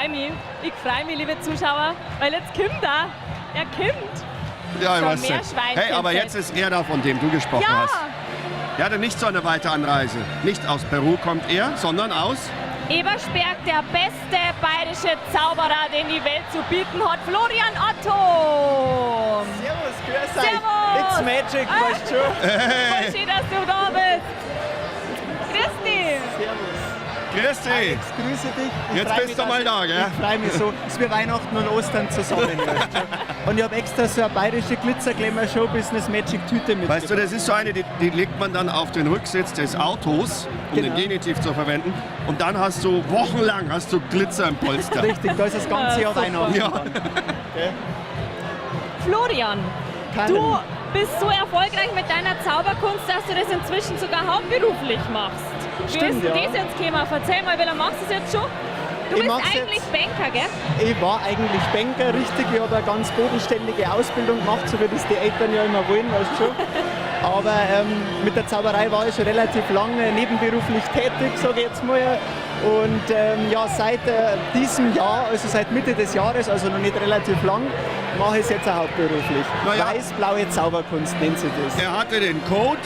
freue mich. Ich freue mich, liebe Zuschauer, weil jetzt kommt er. Er kommt. Ja, ich So, weiß nicht. Meerschweinchen Hey, aber jetzt ist er da, von dem du gesprochen Ja, hast. Er hatte nicht so eine weite Anreise. Nicht aus Peru kommt er, sondern aus Ebersberg, der beste bayerische Zauberer, den die Welt zu bieten hat, Florian Otto. Servus, grüß euch. Servus. It's magic, weißt du schon. Voll schön, dass du da bist. Grüß dich. Servus. Grüß dich. Alex, grüße dich. Ich Jetzt freu bist mich, du mal dass da, ich- gell? Ich freue mich so. Es ist wie Weihnachten und Ostern zusammen. Weißt du. Und ich habe extra so eine bayerische Glitzerglämmer Show Business Magic Tüte mitgebracht. Weißt du, das ist so eine, die legt man dann auf den Rücksitz des Autos, um Genau. den Genitiv zu verwenden. Und dann hast du wochenlang hast du Glitzer im Polster. Richtig, da ist das ganze Ah, Jahr super. Weihnachten. Ja. Dann. Gell? Florian, Karin. du bist so erfolgreich mit deiner Zauberkunst, dass du das inzwischen sogar hauptberuflich machst. Wie Stimmt, ist denn ja. das jetzt gekommen? Erzähl mal, wie lange machst du das jetzt schon? Du Ich bist mach's eigentlich jetzt- Banker, gell? Ich war eigentlich Banker, richtig. Ich habe eine ganz bodenständige Ausbildung gemacht, so wie das die Eltern ja immer wollen, weißt du schon. Aber mit der Zauberei war ich schon relativ lange nebenberuflich tätig, sage ich jetzt mal. Und ja, seit diesem Jahr, also seit Mitte des Jahres, also noch nicht relativ lang, mache ich es jetzt auch hauptberuflich. Naja. Weiß-blaue Zauberkunst nennt sich das. Er hatte den Code,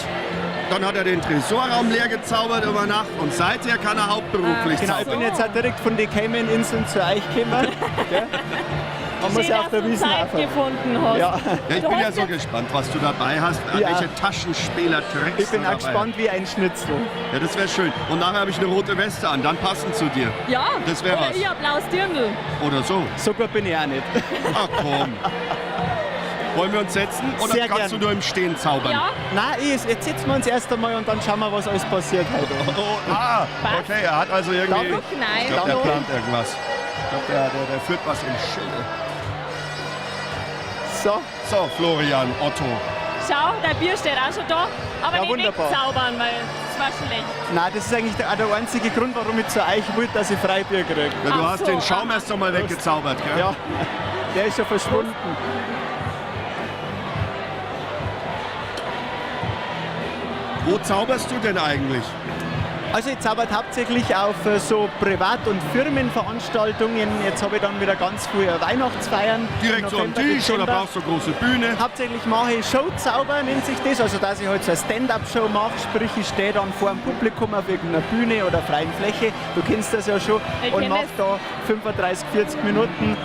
dann hat er den Tresorraum leer gezaubert über Nacht und seither kann er hauptberuflich Genau, ich zaubern. bin jetzt auch direkt von den Cayman-Inseln zu euch gekommen. Gell? Man muss Schön, ja auf dass der du Wiesn Zeit aufhören. gefunden hast. Ja. Ja, ich Du bin ja hast so jetzt- gespannt, was du dabei hast, Ja. welche Taschenspieler-Tricks Ich bin du auch dabei gespannt wie ein Schnitzel. hast. Ja, das wäre schön. Und nachher habe ich eine rote Weste an, dann passend zu dir. Ja, Das wär oder was. ich ein blaues Dirndl. Oder so. So gut bin ich auch nicht. Ach komm. Wollen wir uns setzen oder Sehr kannst gern. du nur im Stehen zaubern? Ja, Nein, jetzt setzen wir uns erst einmal und dann schauen wir, was alles passiert heute. Oh, ah, okay, er hat also irgendwie. Guck, nein. Ich glaube, der Dann- plant irgendwas. Ich glaube, der führt was im Schilde. So, So, Florian, Otto. Schau, dein Bier steht auch schon da. Aber Ja, nicht wunderbar. wegzaubern, weil das war schlecht. nein, das ist eigentlich auch der einzige Grund, warum ich zu euch wollte, dass ich Freibier kriege. Ja, du Ach hast so, den Schaum erst einmal weggezaubert, gell? Ja, der ist schon verschwunden. Wo zauberst du denn eigentlich? Also ich zaubere hauptsächlich auf so Privat- und Firmenveranstaltungen. Jetzt habe ich dann wieder ganz früh Weihnachtsfeiern. Im Direkt so am November, Tisch oder Dezember. brauchst du große Bühne? Hauptsächlich mache ich Showzauber, nennt sich das. Also, dass ich halt so eine Stand-up-Show mache, sprich, ich stehe dann vor dem Publikum auf irgendeiner Bühne oder freien Fläche. Du kennst das ja schon. Ich und kenn mache das. da 35, 40 Minuten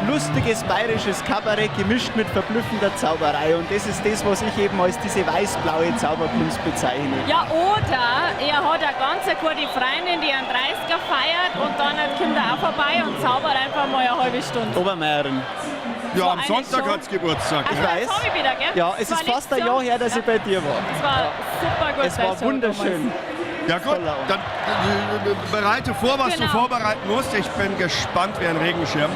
lustiges bayerisches Kabarett gemischt mit verblüffender Zauberei. Und das ist das, was ich eben als diese weiß-blaue Zauberkunst bezeichne. Ja, oder er hat eine ganz gute Freundin, die einen 30er feiert und dann kommt er auch vorbei und zaubert einfach mal eine halbe Stunde. Obermeierin. Ja, am eine Sonntag Show. hat's Geburtstag. Ach, Ich das weiß. hab ich wieder, gell? Ja, es Das ist war fast ein letztes Jahr her, dass Ja. ich bei dir war. Es war super gut. Es deine war Show wunderschön. Ja gut, Voller dann bereite vor, was du Genau. vorbereiten musst. Ich bin gespannt wie ein Regenschirm.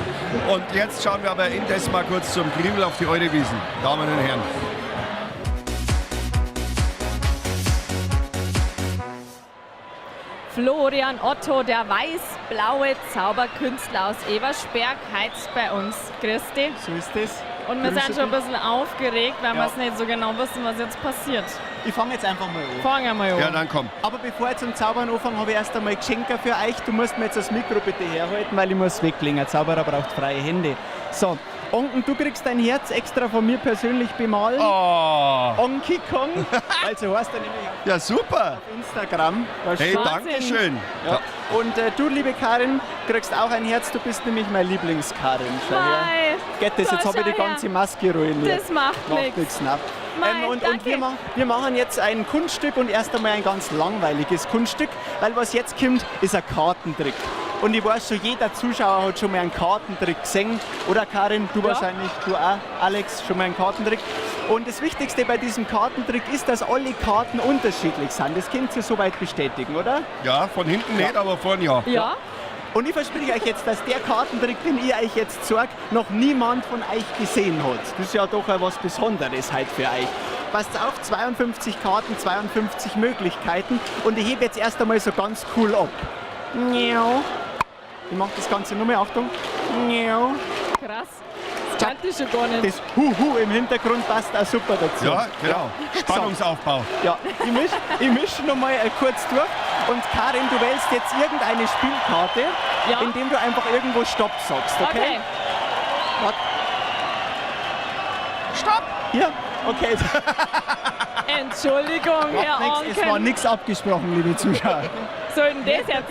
Und jetzt schauen wir aber indes mal kurz zum Grimmel auf die Eudewiesen. Damen und Herren. Florian Otto, der weiß-blaue Zauberkünstler aus Ebersberg, heizt bei uns. Grüß dich. So ist das. Und wir Grüße sind schon ein dich. bisschen aufgeregt, weil Ja. wir es nicht so genau wissen, was jetzt passiert. Ich fange jetzt einfach mal an. Fangen wir mal an. Ja, dann komm. Aber bevor ich zum Zaubern anfange, habe ich erst einmal Geschenke für euch. Du musst mir jetzt das Mikro bitte herhalten, weil ich muss weglegen. Ein Zauberer braucht freie Hände. So, Onken, du kriegst dein Herz extra von mir persönlich bemalen. Oh, Onki Kong. Also heißt er nämlich auf ja super. Instagram. Weißt Hey, du? Wahnsinn. danke schön. Ja. Und du, liebe Karin, kriegst auch ein Herz. Du bist nämlich mein Lieblingskarin. Schau her. Mei, Geht das? da Jetzt habe ich schau die her. ganze Maske ruiniert. Das macht Macht nichts. nichts, nein. Mei, Und danke. wir machen jetzt ein Kunststück und erst einmal ein ganz langweiliges Kunststück, weil was jetzt kommt, ist ein Kartentrick. Und ich weiß schon, jeder Zuschauer hat schon mal einen Kartentrick gesehen. Oder Karin, du Ja. wahrscheinlich, du auch, Alex, schon mal einen Kartentrick. Und das Wichtigste bei diesem Kartentrick ist, dass alle Karten unterschiedlich sind. Das könnt ihr soweit bestätigen, oder? Ja, von hinten nicht, aber vorn ja. Ja, Und ich verspreche euch jetzt, dass der Kartentrick, den ich euch jetzt zeige, noch niemand von euch gesehen hat. Das ist ja doch auch was Besonderes halt für euch. Passt auf, 52 Karten, 52 Möglichkeiten. Und ich hebe jetzt erst einmal so ganz cool ab. Ich mache das Ganze nur mehr, Achtung. krass. Das kannte ich schon gar nicht. Das Huhu im Hintergrund passt auch super dazu. Ja, genau. Spannungsaufbau. Ja, ich misch noch mal kurz durch. Und Karin, du wählst jetzt irgendeine Spielkarte. Ja. Indem du einfach irgendwo Stopp sagst, okay? Okay. Warte. Stopp! Hier? Okay. Entschuldigung, Herr Macht nix, es war Onken. nichts abgesprochen, liebe Zuschauer. Soll denn das jetzt?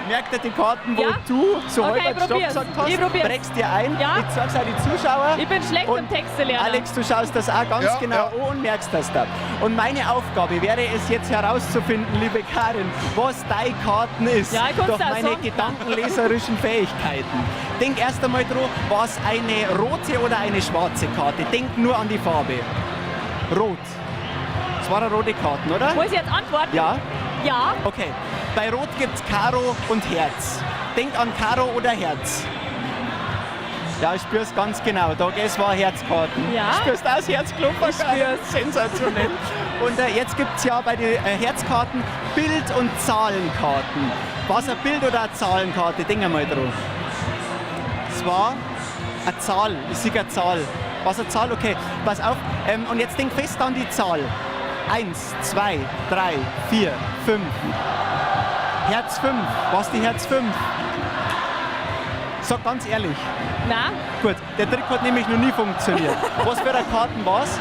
Merk dir die Karten, wo Ja? du so Okay, halber ich Stopp probier's. gesagt hast. Ich probier's. Prägst dir ein. Ja. Ich zeig's auch die Zuschauer. Ich bin schlecht Und im Texte lernen. Alex, du schaust das auch ganz Ja, genau ja. an und merkst das da. Und meine Aufgabe wäre es jetzt herauszufinden, liebe Karin, was deine Karten ist. Ja, ich kann's durch dir auch meine sagen. gedankenleserischen Fähigkeiten. Denk erst einmal dran, was eine rote oder eine schwarze Karte. Denk nur an die Farbe. Rot. Das war eine rote Karte, oder? Muss ich jetzt antworten? Ja. Ja. Okay. Bei Rot gibt's Karo und Herz. Denk an Karo oder Herz. Ja, ich spür's ganz genau. Da es war Herzkarten. Ja. Spürst du auch das Herzklopfen? Ich spür's. Sensationell. Und jetzt gibt's ja bei den Herzkarten Bild- und Zahlenkarten. Was ein Bild oder eine Zahlenkarte? Denk einmal drauf. Es war eine Zahl. Ich sehe eine Zahl. Was eine Zahl? Okay, pass auf. Und jetzt denk fest an die Zahl. 1, 2, 3, 4, 5. Herz 5. Was die Herz 5? Sag ganz ehrlich. Na, Gut, der Trick hat nämlich noch nie funktioniert. Was für eine Karten war's?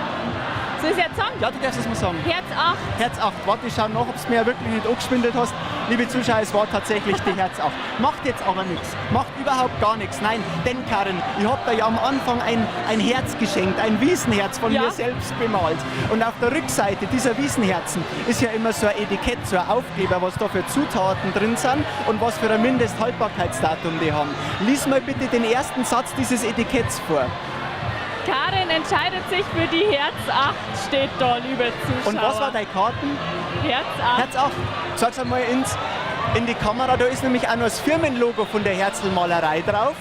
soll ich jetzt sagen? Ja, du darfst es mal sagen. Herz 8. Herz 8. Warte, ich schau nach, ob es mir wirklich nicht angeschwindelt hast. Liebe Zuschauer, es war tatsächlich die Herz 8. Macht jetzt aber nichts. Macht überhaupt gar nichts. Nein, denn Karin, ich hab da ja am Anfang ein Herz geschenkt, ein Wiesenherz von Ja. mir selbst bemalt. Und auf der Rückseite dieser Wiesenherzen ist ja immer so ein Etikett, so ein Aufkleber, was da für Zutaten drin sind und was für ein Mindesthaltbarkeitsdatum die haben. Lies mal bitte den ersten Satz dieses Etiketts vor. Karin entscheidet sich für die Herz 8, steht da, liebe Zuschauer. Und was war deine Karten? Herz 8. Herz 8. Sag's einmal in die Kamera, da ist nämlich auch noch das Firmenlogo von der Herzlmalerei drauf.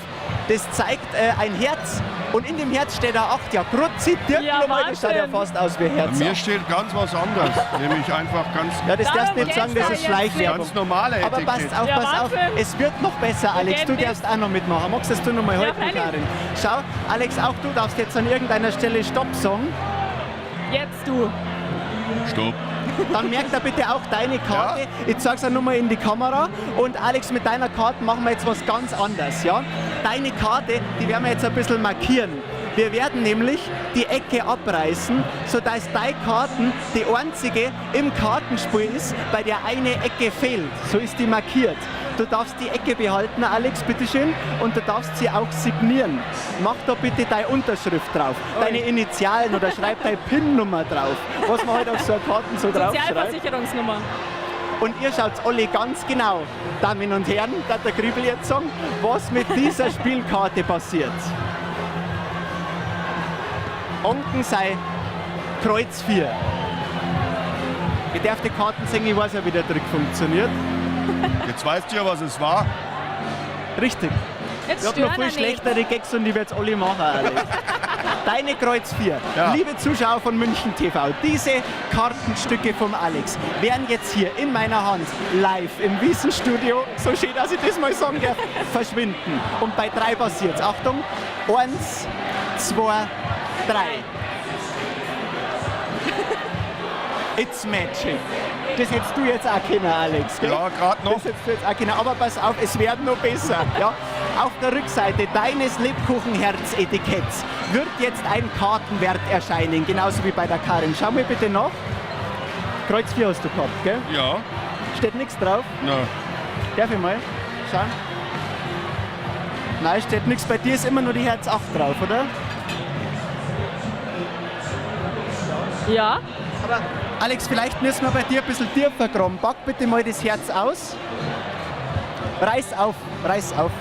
Das zeigt ein Herz und in dem Herz steht da 8. Ja, Grutzi, Dirk, Ja, nochmal, das schaut ja Wahnsinn. fast aus wie Herz. Mir 8. steht ganz was anderes, nämlich einfach ganz, Ja, das darfst du nicht Darum sagen, das geht's ist da jetzt Schleichwerbung. ganz normale Aber Etikett. passt auf, Ja, pass auf, Wahnsinn. es wird noch besser, Alex. geht Du nicht. darfst auch noch mitmachen. Magst das du noch mal Ja, halten, freilich. Karin? Schau, Alex, auch du darfst jetzt an irgendeiner Stelle Stopp sagen. Jetzt du. Stopp. Dann merkt er bitte auch deine Karte. Ja. Ich zeig's auch nochmal in die Kamera. Und Alex, mit deiner Karte machen wir jetzt was ganz anderes. Ja? Deine Karte, die werden wir jetzt ein bisschen markieren. Wir werden nämlich die Ecke abreißen, sodass deine Karten die einzige im Kartenspiel ist, bei der eine Ecke fehlt. So ist die markiert. Du darfst die Ecke behalten, Alex, bitteschön, und du darfst sie auch signieren. Mach da bitte deine Unterschrift drauf, deine Initialen oder schreib deine PIN-Nummer drauf, was man halt auf so Karten so draufschreibt. Sozialversicherungsnummer. Und ihr schaut alle ganz genau, Damen und Herren, da der Grübel jetzt sagen, was mit dieser Spielkarte passiert. Onken sei Kreuz 4. Ich darf die Karten sehen, ich weiß ja, wie der Trick funktioniert. Jetzt weißt du ja, was es war. Richtig. Jetzt Ich hab noch stören viel wir nicht. schlechtere Gags und die wird's alle machen, Alex. Deine Kreuz 4. Ja. Liebe Zuschauer von München TV, diese Kartenstücke vom Alex werden jetzt hier in meiner Hand live im Wiesenstudio, so schön, dass ich das mal sagen darf, verschwinden. Und bei 3 passiert's. Achtung, 1, 2, 3. It's magic. Das hättest du jetzt auch können, Alex. Gell? Ja, grad noch. Das hättest du jetzt auch können. Aber pass auf, es wird noch besser. Ja? Auf der Rückseite deines Lebkuchenherz-Etiketts wird jetzt ein Kartenwert erscheinen, genauso wie bei der Karin. Schau mir bitte nach. Kreuz 4 hast du gehabt, gell? Ja. Steht nichts drauf. Na, Darf ich mal schauen? Nein, steht nichts. Bei dir ist immer nur die Herz 8 drauf, oder? Ja. Aber Alex, vielleicht müssen wir bei dir ein bisschen tiefer graben. Pack bitte mal das Herz aus. Reiß auf, reiß auf.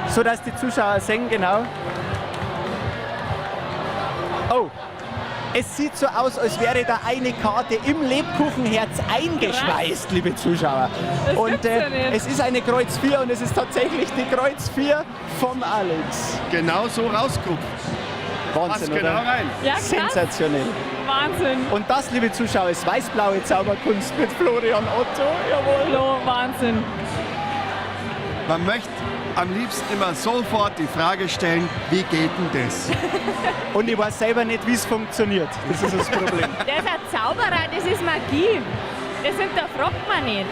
So dass die Zuschauer sehen, genau. Oh, es sieht so aus, als wäre da eine Karte im Lebkuchenherz eingeschweißt, liebe Zuschauer. Das Und gibt's ja nicht. es ist eine Kreuz 4 und es ist tatsächlich die Kreuz 4 vom Alex. genau so rausguckt. Wahnsinn, Passt genau oder? rein. Ja, krass. Sensationell. Wahnsinn. Und das, liebe Zuschauer, ist weiß-blaue Zauberkunst mit Florian Otto. Jawohl. Flo, Wahnsinn. Man möchte am liebsten immer sofort die Frage stellen, wie geht denn das? Und ich weiß selber nicht, wie es funktioniert. Das ist das Problem. Der ist ein Zauberer, das ist Magie. Das hinterfragt man nicht.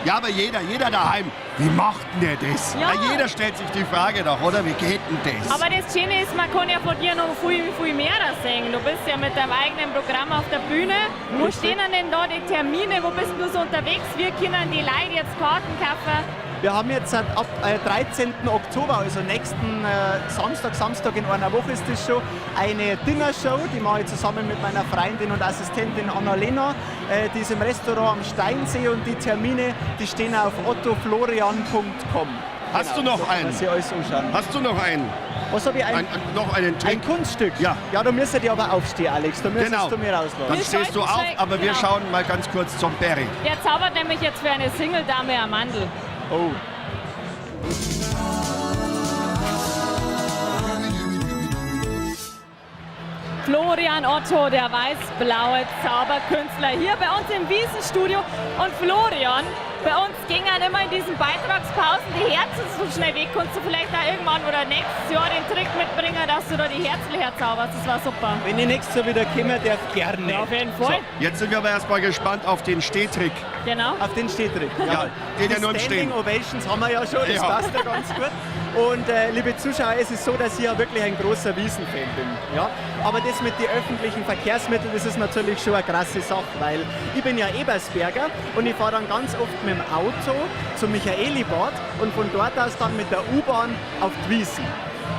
Ja, aber jeder daheim, wie macht denn der das? Ja. Jeder stellt sich die Frage doch, oder? Wie geht denn das? Aber das Schöne ist, man kann ja von dir noch viel, viel mehr sehen. Du bist ja mit deinem eigenen Programm auf der Bühne. Wo stehen denn da die Termine? Wo bist du so unterwegs? Wir können die Leute jetzt Karten kaufen. Wir haben jetzt seit ab 13. Oktober, also nächsten Samstag in einer Woche ist das schon, eine Dinnershow, die mache ich zusammen mit meiner Freundin und Assistentin Annalena. Die ist im Restaurant am Steinsee und die Termine, die stehen auf ottoflorian.com. Hast du noch so kann einen? man sich alles anschauen. Hast du noch einen? Was habe ich? Noch einen Trick? Ein Kunststück? Ja. Ja, da müsst ihr aber aufstehen, Alex. Da müsstest Genau. du mir rauslassen. Dann Wir stehst du sollten auf, schon- aber wir genau. schauen mal ganz kurz zum Barry. Der zaubert nämlich jetzt für eine Single-Dame eine Mandel. Oh. Florian Otto, der weiß-blaue Zauberkünstler, hier bei uns im Wiesenstudio. Und Florian, bei uns gingen immer in diesen Beitragspausen die Herzen so schnell weg. Kannst du vielleicht da irgendwann oder nächstes Jahr den Trick mitbringen, dass du da die Herzen herzauberst? Das war super. Wenn ich nächstes Jahr wieder komme, darf gerne. Ja, auf jeden Fall. So, jetzt sind wir aber erstmal gespannt auf den Stehtrick. Genau. Auf den Stehtrick. Ja, geht ja Die nur im Standing Stehen. Ovations haben wir ja schon, das Ja. passt ja ganz gut. Und liebe Zuschauer, es ist so, dass ich ja wirklich ein großer Wiesen-Fan bin. Ja? Aber das mit den öffentlichen Verkehrsmitteln, das ist natürlich schon eine krasse Sache, weil ich bin ja Ebersberger und ich fahre dann ganz oft mit dem Auto zum Michaelibad und von dort aus dann mit der U-Bahn auf die Wiesen.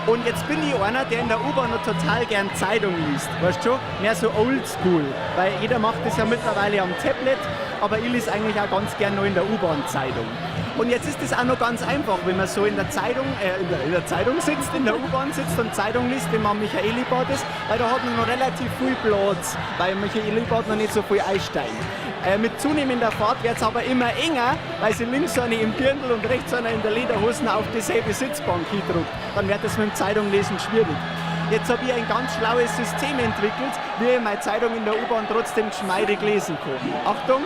Und jetzt bin ich einer, der in der U-Bahn noch total gern Zeitung liest. Weißt du schon? Mehr so oldschool. Weil jeder macht das ja mittlerweile am Tablet, aber ich lese eigentlich auch ganz gern noch in der U-Bahn Zeitung. Und jetzt ist es auch noch ganz einfach, wenn man so in der Zeitung, in der Zeitung sitzt, in der U-Bahn sitzt und Zeitung liest, wenn man am Michaelibad ist, weil da hat man noch relativ viel Platz, weil im Michaelibad noch nicht so viel einsteigt. Mit zunehmender Fahrt wird's aber immer enger, weil sie links eine im Dirndl und rechts einer in der Lederhosen auf dieselbe Sitzbank hindrückt. Dann wird es mit dem Zeitunglesen schwierig. Jetzt habe ich ein ganz schlaues System entwickelt, wie ich meine Zeitung in der U-Bahn trotzdem geschmeidig lesen kann. Achtung!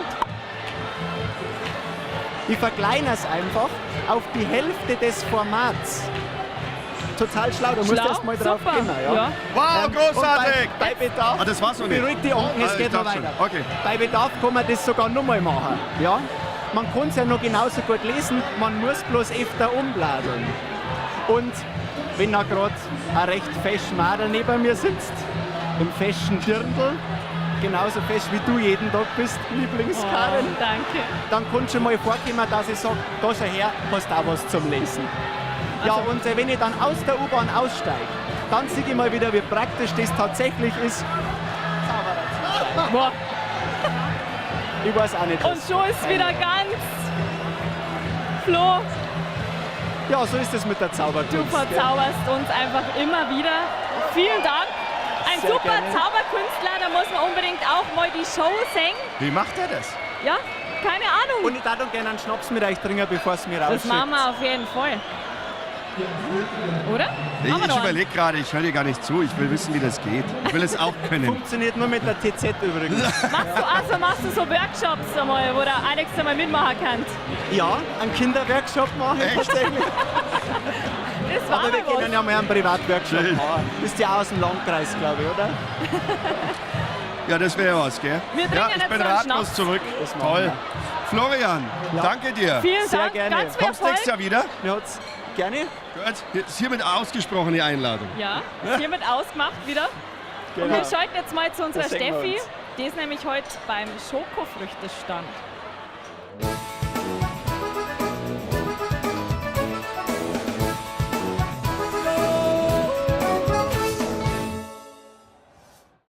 Ich verkleinere es einfach auf die Hälfte des Formats. Total schlau, da musst du Schlau, erst mal drauf super. kommen. Ja. Ja. Wow, Und großartig! bei Bedarf. Ah, das war's noch nicht. Beruhig die Onken, es Ah, ich geht noch dachte schon. weiter. Okay. Bei Bedarf kann man das sogar nochmal machen. Ja? Man kann es ja noch genauso gut lesen, man muss bloß öfter umbladeln. Und wenn da grad ein recht fesch Madel neben mir sitzt, im feschen Dirndl, genauso fesch wie du jeden Tag bist, Lieblingskarin, Oh, danke. dann kann schon mal vorkommen, dass ich sag, da schau her, hast auch was zum Lesen. Ja, Also und wenn ich dann aus der U-Bahn aussteige, dann sehe ich mal wieder, wie praktisch das tatsächlich ist. Zauberer zu sein. Boah. Ich weiß auch nicht. Und was. schon ist wieder ganz. Flo, Ja, so ist es mit der Zauberkunst. du gell? verzauberst uns einfach immer wieder. Vielen Dank. Ein Sehr super gerne. Zauberkünstler, da muss man unbedingt auch mal die Show sehen. Wie macht er das? Ja, keine Ahnung. Und ich darf dann gerne einen Schnaps mit euch trinken, bevor es mir Das rausschickt. machen wir auf jeden Fall. Oder? Ich, Machen wir ich noch einen. überlege gerade, ich höre dir gar nicht zu. Ich will wissen, wie das geht. Ich will es auch können. Funktioniert nur mit der TZ übrigens. Machst du so Workshops einmal, wo der Alex einmal mitmachen kann? Ja, einen Kinderworkshop mache ich tatsächlich. Das war Aber wir mal was. können ja mal einen Privatworkshop Schön. machen. Bist ja auch aus dem Landkreis, glaube ich, oder? Ja, das wäre was, gell? Wir trinken Ja, ich jetzt bin noch einen ratlos Schnaps. zurück. Das machen Toll. wir. Florian, Ja. danke dir. Vielen Sehr Dank, gerne. ganz viel Kommst nächstes Erfolg. Jahr wieder? Mir hat's gerne. Gut, ist hiermit ausgesprochen die Einladung. Ja, ist hiermit ausgemacht wieder. Und Genau. wir schalten jetzt mal zu unserer Das sehen wir Steffi. uns. Die ist nämlich heute beim Schokofrüchtestand.